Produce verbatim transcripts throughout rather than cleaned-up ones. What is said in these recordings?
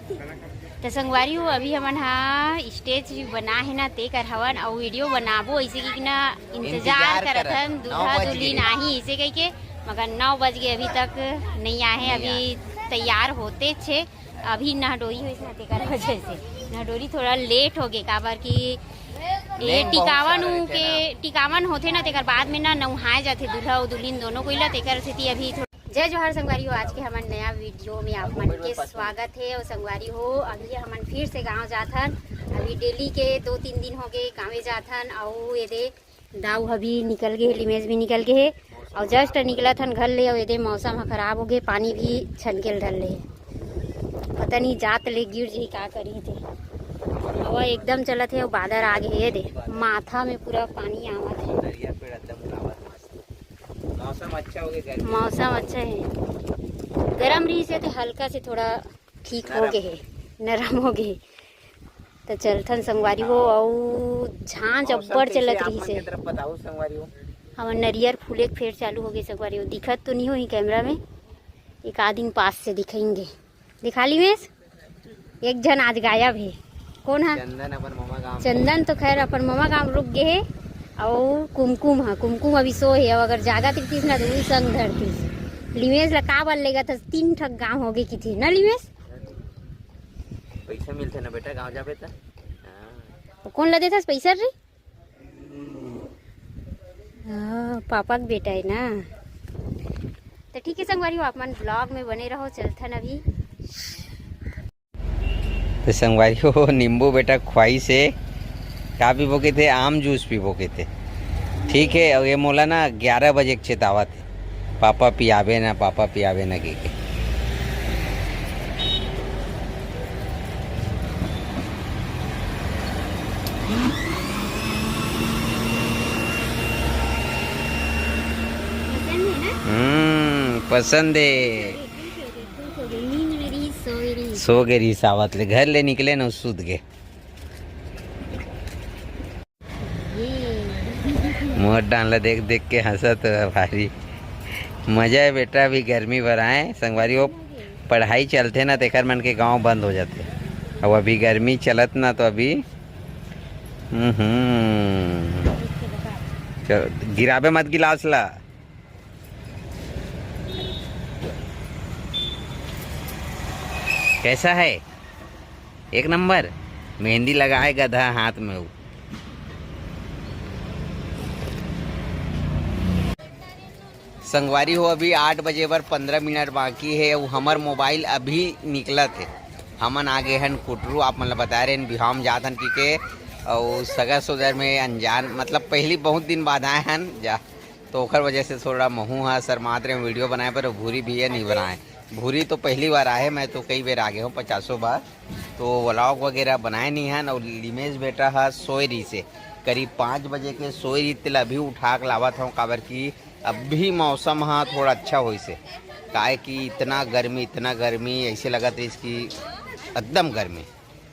त संगवारी हो, अभी हमन हा stage बना हे ना, तेकर हवन, अउ video बनाबो अइसे कि ना, इंतजार इंतजार करत करत हन, नौ दूल्हा बज दुल्हिन गे। आही अइसे कहिके, मगर नौ बज गे, अभी तक नइ आहे। नइ अभी आए। तैयार होते छे, अभी नहडोरी होइस ना, तेकर वजह से नहडोरी थोड़ा late हो गे, काबर कि ये नेम बहुत टिकावन सारा उ रहिथे के ना। टिकावन होथे ना, तेकर बाद में ना नउहाए जाथे दूल्हा अउ दुल्हिन दोनों कोई ला, तेकर सेती अभी थोड़ा जय जोहार संगवारी हो, आज के हमन नया video में आप मन के स्वागत हे। अउ संगवारी हो, अभी हमन फिर से गांव जाथन। अभी daily के दो तीन दिन हो गए गांवे जाथन। अउ ये दे दाऊ अभी निकल गए, लिमेश भी निकल गए हे। अउ just निकलत हन घर ले। अउ ये दे मौसम ह खराब हो गए, पानी भी छनके ल धर ले हे। पता नहीं जात ले गिर जाही का करही ते। हवा एकदम चलत हे अउ बादर आ गए हे। ये दे माथा में पूरा पानी आवत हे। नरियर पेड़ एकदम उड़ावत मस्त। मौसम अच्छा हो गया, गर्मी मौसम अच्छा है, गरम रही से तो हल्का से थोड़ा ठीक हो नरम। गए है, नरम हो गए। तो चलथन संगवारी हो, अउ झांझ मौसम अब्बड़ कैसे चलत आप रही मन से। के तरफ बताओ संगवारी हो। हमर नरियर फूले के फेर चालू हो गए संगवारी हो, दिखत तो नहीं होही camera में, एक आध दिन पास से दिखाएंगे। दिखा लिमेश, एक झन आज गायब हे। कौन है? चंदन अपन ममा गांव। चंदन तो खैर अपन ममा गांव रुक गए हे। अउ कुमकुम हा, कुमकुम अभी सो हे। अउ अगर जागा तिकतीस ना तो वही संग धरतीस। लिमेश ला का बल लेगा था, तीन ठक गांव हो गए की थी ना लिमेश? पैसा मिलते ना बेटा गांव जाबे त। हाँ। तो कौन ला देथस पैसा रे? हाँ, पापा के बेटा है ना। तो ठीक है संगवारी हो, आप मन vlog में बने रहो, चलथन अभी। तो संगवारी हो, नींबू बेटा ख्वाई से का पीबो के थे, आम जूस पीबो के थे। ठीक है, और ये मोला ना ग्यारह बजे के चेतावत है, पापा पियाबे ना, पापा पियाबे ना के, के। पसंद है ना? हम्म, पसंद है। खुश हो गई, खुश हो गई। नींद में रही, सोई रही। सो गे रही सावत ले, घर ले निकले ना, सुत गे। ये। मोर डांड ला देख देख के हंसत है भारी। मजा है बेटा, अभी गर्मी भर आए संगवारी हो, पढ़ाई चलथे ना, तेकर मन के गांव बंद हो जाथे। अब अभी गर्मी चलत ना, तो अभी हम्म। चल, गिराबे मत गिलास ला। कैसा है? एक नंबर। मेहंदी लगाए गधा हाथ में वो। संगवारी हो, अभी आठ बजे बर पंद्रह मिनट बाकी है। वो हमर मोबाइल अभी निकलत है। हमन आ गए हन कुटरू, आप मन ल बताए रहेन बिहाव म जात हन कि के, अउ सगा सोदर में अनजान, मतलब पहली बहुत दिन बाद आए हन जा, तो ओकर वजह से थोड़ा महू हा शर्मात रहे वीडियो बनाए पर, भूरी भैया नहीं बनाए। भूरी तो पहली बार आए, मैं तो कई बेर आ गए हूँ, पचासों बार, तो व्लॉग वगैरह बनाए नहीं हन। और लिमेश बेटा हा सोए रही से करीब पाँच बजे के सोए रही, तेला अभी उठा के लावत हूँ, काबर कि अभी मौसम हा थोड़ा अच्छा होइस हे, काहे कि इतना गर्मी, इतना गर्मी, ऐसे लगत रहिस कि एकदम गर्मी।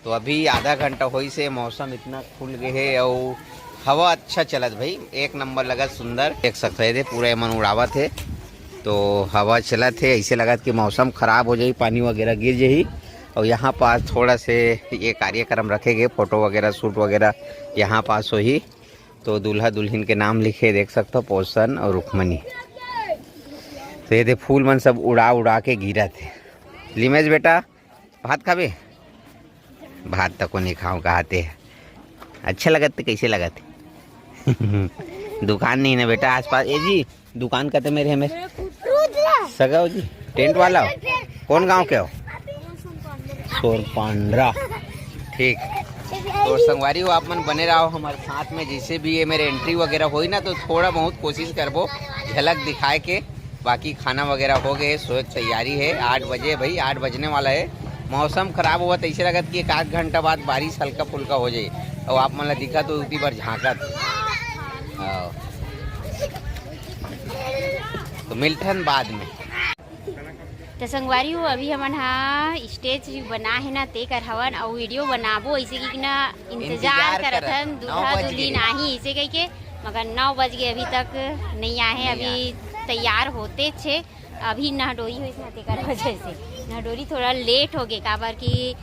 तो अभी आधा घंटा होइस हे, मौसम इतना खुल गए हे, अउ हवा अच्छा चलत भाई, एक नंबर लगत, सुंदर। देख सकते हैं, पूरा एमन उड़ावत हे, तो हवा चलत हे, ऐसे लगत कि मौसम खराब हो जाही, पानी वगैरह गिर जाही। और यहाँ पास थोड़ा से ये कार्यक्रम रखे गए, फोटो वगैरह, शूट वगैरह यहाँ पास होही। तो दूल्हा दुल्हिन के नाम लिखे, देख सकथो, पोषण और रुक्मणी। तो ये दे फूल मन सब उड़ा उड़ा के गिरत हे। लिमेश बेटा, भात खाबे? भात तको नहीं खाओ, कहाते हैं। अच्छा लगत ते, कैसे लगत हे? दुकान नहीं ना बेटा आसपास। ए जी, दुकान कते मेरे है मेरे? सगा हो जी, टेंट वाला हो? कौन गांव के हो? सोरपांडरा। ठीक। तो संगवारी हो, आप मन बने रहो हमारे साथ में, जैसे भी ये मेरे एंट्री वगैरह होई ना, तो थोड़ा बहुत कोशिश करबो झलक दिखाए के। बाकी खाना वगैरह हो गए, सोए के तैयारी है। आठ बजे भाई, आठ बजने वाला है। मौसम खराब हुआ तो ऐसे लगत कि एक आध घंटा बाद बारिश हल्का फुल्का हो जाए, और आप मन ला दिखा तो उती बार झांकत। हाँ। तो मिलथन बाद में। तो संगवारी हो, अभी हमन हा stage बना है ना, ते कर हवन, अउ वीडियो बनाबो ऐसे कि ना, इंतजार इंतजार करत करत हन, नौ दूल्हा बज दुल्हिन गे। आही ऐसे कह के, मगर नौ बज गए, अभी तक नहीं आए हैं। नहीं अभी आए। तैयार होते छे, अभी नहडोई हुई ना, तेकर वजह से ना डोरी, थोड़ा लेट हो गे, काबर कि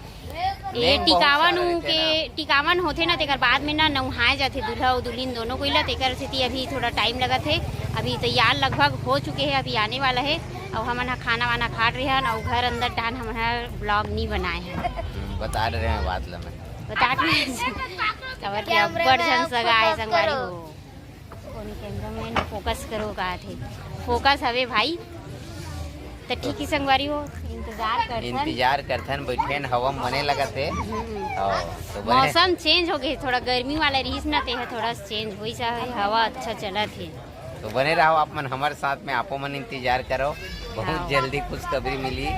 ये नेम बहुत टिकावन सारा उ रहिथे के ना। टिकावन होथे ना, तेकर बाद में ना नहाए जाथे दूल्हा अउ दुल्हिन दोनों कोई ला, तेकर सेती अभी थोड़ा टाइम लगत हे। अभी तैयार लगभग हो चुके हे, अभी आने वाला हे। अउ हमन ह खाना वाना खात रेहन अउ घर अंदर डाहन हमन ह ब्लॉग नी बनाए हन। हम्म, बता रहे हैं बात ला मैं। बता रहे हैं। काबर कि अब्बड़ झन सगा आए संगवारी हो। कोन कैमरा मैन फोकस करो का थे? फोकस हवे भाई। त ठीक ही संगवारी हो, इंतजार करथन। इंतजार करथन, बैठेन, हवा मने लगत हे। हम्म। हाँ, तो बने। मौसम चेंज हो गए, थोड़ा गर्मी वाला रहीस ना, ते ह थोड़ा चेंज होइस हे, हवा अच्छा चलत हे। तो बने रहो आप मन हमर साथ में, आपो मन इंतजार करो, बहुत हाँ। जल्दी खुशखबरी मिली।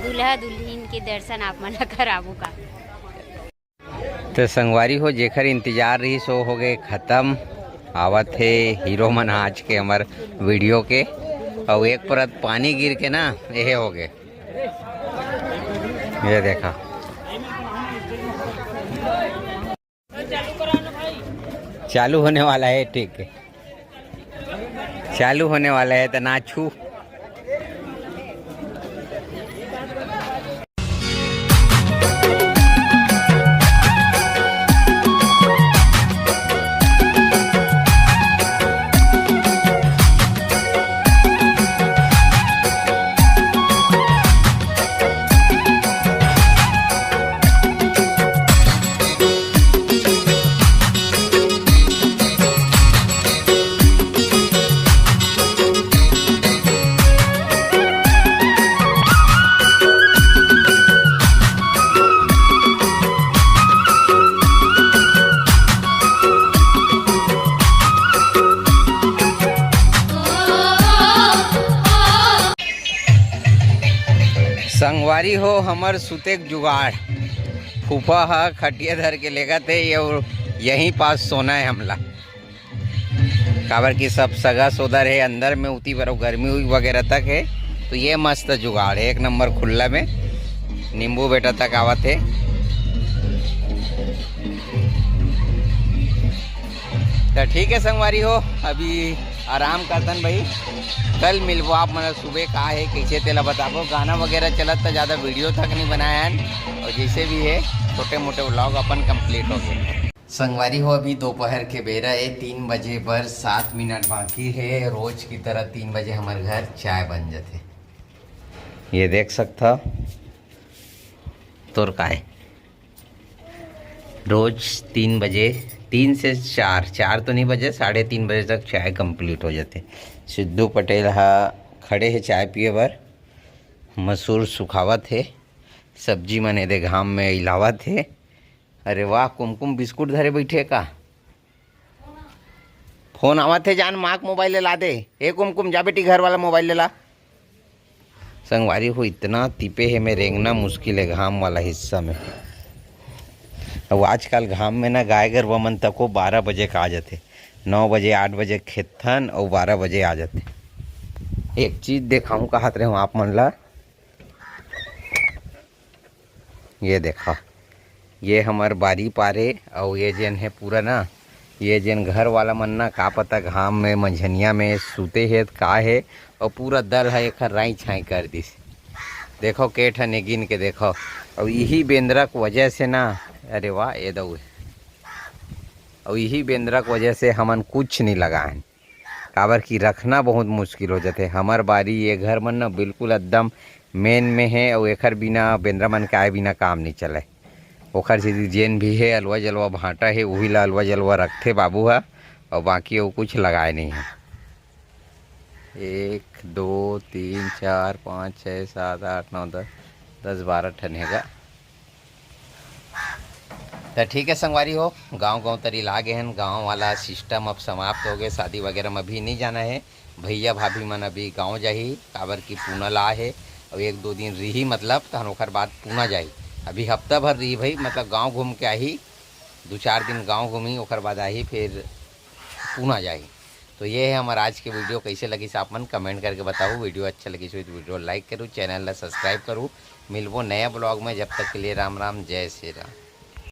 दूल्हा दुल्हिन के दर्शन आप मन ला कराबो का। तो संगवारी हो, जेकर इंतजार रहीस, वो हो गए खत्म। आवत हे हीरो मन आज के हमर वीडियो के। अउ एक परत पानी गिर के ना, यह हो गए। ये देखा, चालू होने वाला है, ठीक है। चालू होने वाला है, तो ना छू। संगवारी हो, हमर सुते के जुगाड़। फूफा ह खटिया धर के लेगत हे, ये यहीं पास सोना है हमला। काबर कि सब सगा सोदर हे अंदर में, उती बर गर्मी हुई वगैरह तक है। तो ये मस्त जुगाड़ है, एक नंबर खुल्ला में। नींबू बेटा तक आवत है। तो ठीक है संगवारी हो, अभी आराम करतन भाई, कल मिलबो आप मन सुबह का है कैसे तेला बताबो। गाना वगैरह चलत तो ज़्यादा वीडियो तक नहीं बनाया है, और जैसे भी है छोटे मोटे व्लॉग अपन कंप्लीट हो गए। संगवारी हो, अभी दोपहर के बेरा ए, तीन बजे बर सात मिनट बाकी हे। रोज की तरह तीन बजे हमर घर चाय बन जथे। ये देख सकथा, तोर काय, रोज तीन बजे, तीन से चार, चार तो नहीं बजे, साढ़े तीन बजे तक चाय कंप्लीट हो जथे। सिद्धू पटेल हा खड़े हे चाय पिए बर, मसूर सुखावत हे, सब्जी मन एदे घाम में इलावत हे। अरे वाह, कुमकुम बिस्कुट धरे बैठे का? फोन आवत हे जान, माँ के मोबाइल ले ला दे। ए कुमकुम, जा बेटी, घर वाला मोबाइल ले ला। संगवारी हो, इतना तिपे हे में रेंगना मुश्किल है घाम वाला हिस्सा में। अब आजकल घाम में ना गाय गरवा मन तको बारह बजे का आ जाथे, नौ बजे, आठ बजे खेतथन और बारह बजे आ जाथे। एक चीज देखाऊं कहत रहे हूँ आप मन ला, ये देखा, ये हमर बारी पारे, अउ ये जेन हे पूरा ना, ये जेन घर वाला मन ना, का पता घाम में, मंझनिया में सूते हे त का हे, अउ पूरा दल ह एखर राई छाई कर दिस। देखो, के ठन ए गिन के देखो, अउ इही बेंदरा के वजह से ना, अरे वाह, ये दऊ, अउ इही बेंदरा के वजह से हमन कुछ नहीं लगाएन। काबर कि रखना बहुत मुश्किल हो जाथे। हमर बारी ये घर मन न बिल्कुल एकदम मेन में हे, अउ एखर बिना बेंदरा मन के आए बिना काम नहीं चले। ओखर सेती जेन भी हे अलवा जलवा भांटा हे, उही ला अलवा जलवा रखथे बाबू ह, अउ बाकी अउ कुछ लगाए नहीं हे। एक, दो, तीन, चार, पाँच, छः, सात, आठ, नौ, दस, दस बारह ठन हे गा। त ठीक है संगवारी हो, गांव गांव तरी ला गे हन। गांव वाला सिस्टम अब समाप्त हो गए, शादी वगैरह में अभी नहीं जाना है। भैया भाभी मन अभी गांव जाही, काबर की पूना ला है, और एक दो दिन रही, मतलब तहन ओकर बाद पूना जाही। अभी हफ्ता भर रही भाई, मतलब गांव घूम के आही, दो चार दिन गांव घूमी, ओकर बाद आही फिर पूना जाही। तो ये है हमारा आज के वीडियो। कैसे लगिस आप मन कमेंट करके बताओ। वीडियो अच्छा लगिस हो तो वीडियो लाइक करो, चैनल ला सब्सक्राइब करो। मिलबो नया ब्लॉग में, जब तक के लिए राम राम, जय श्री राम।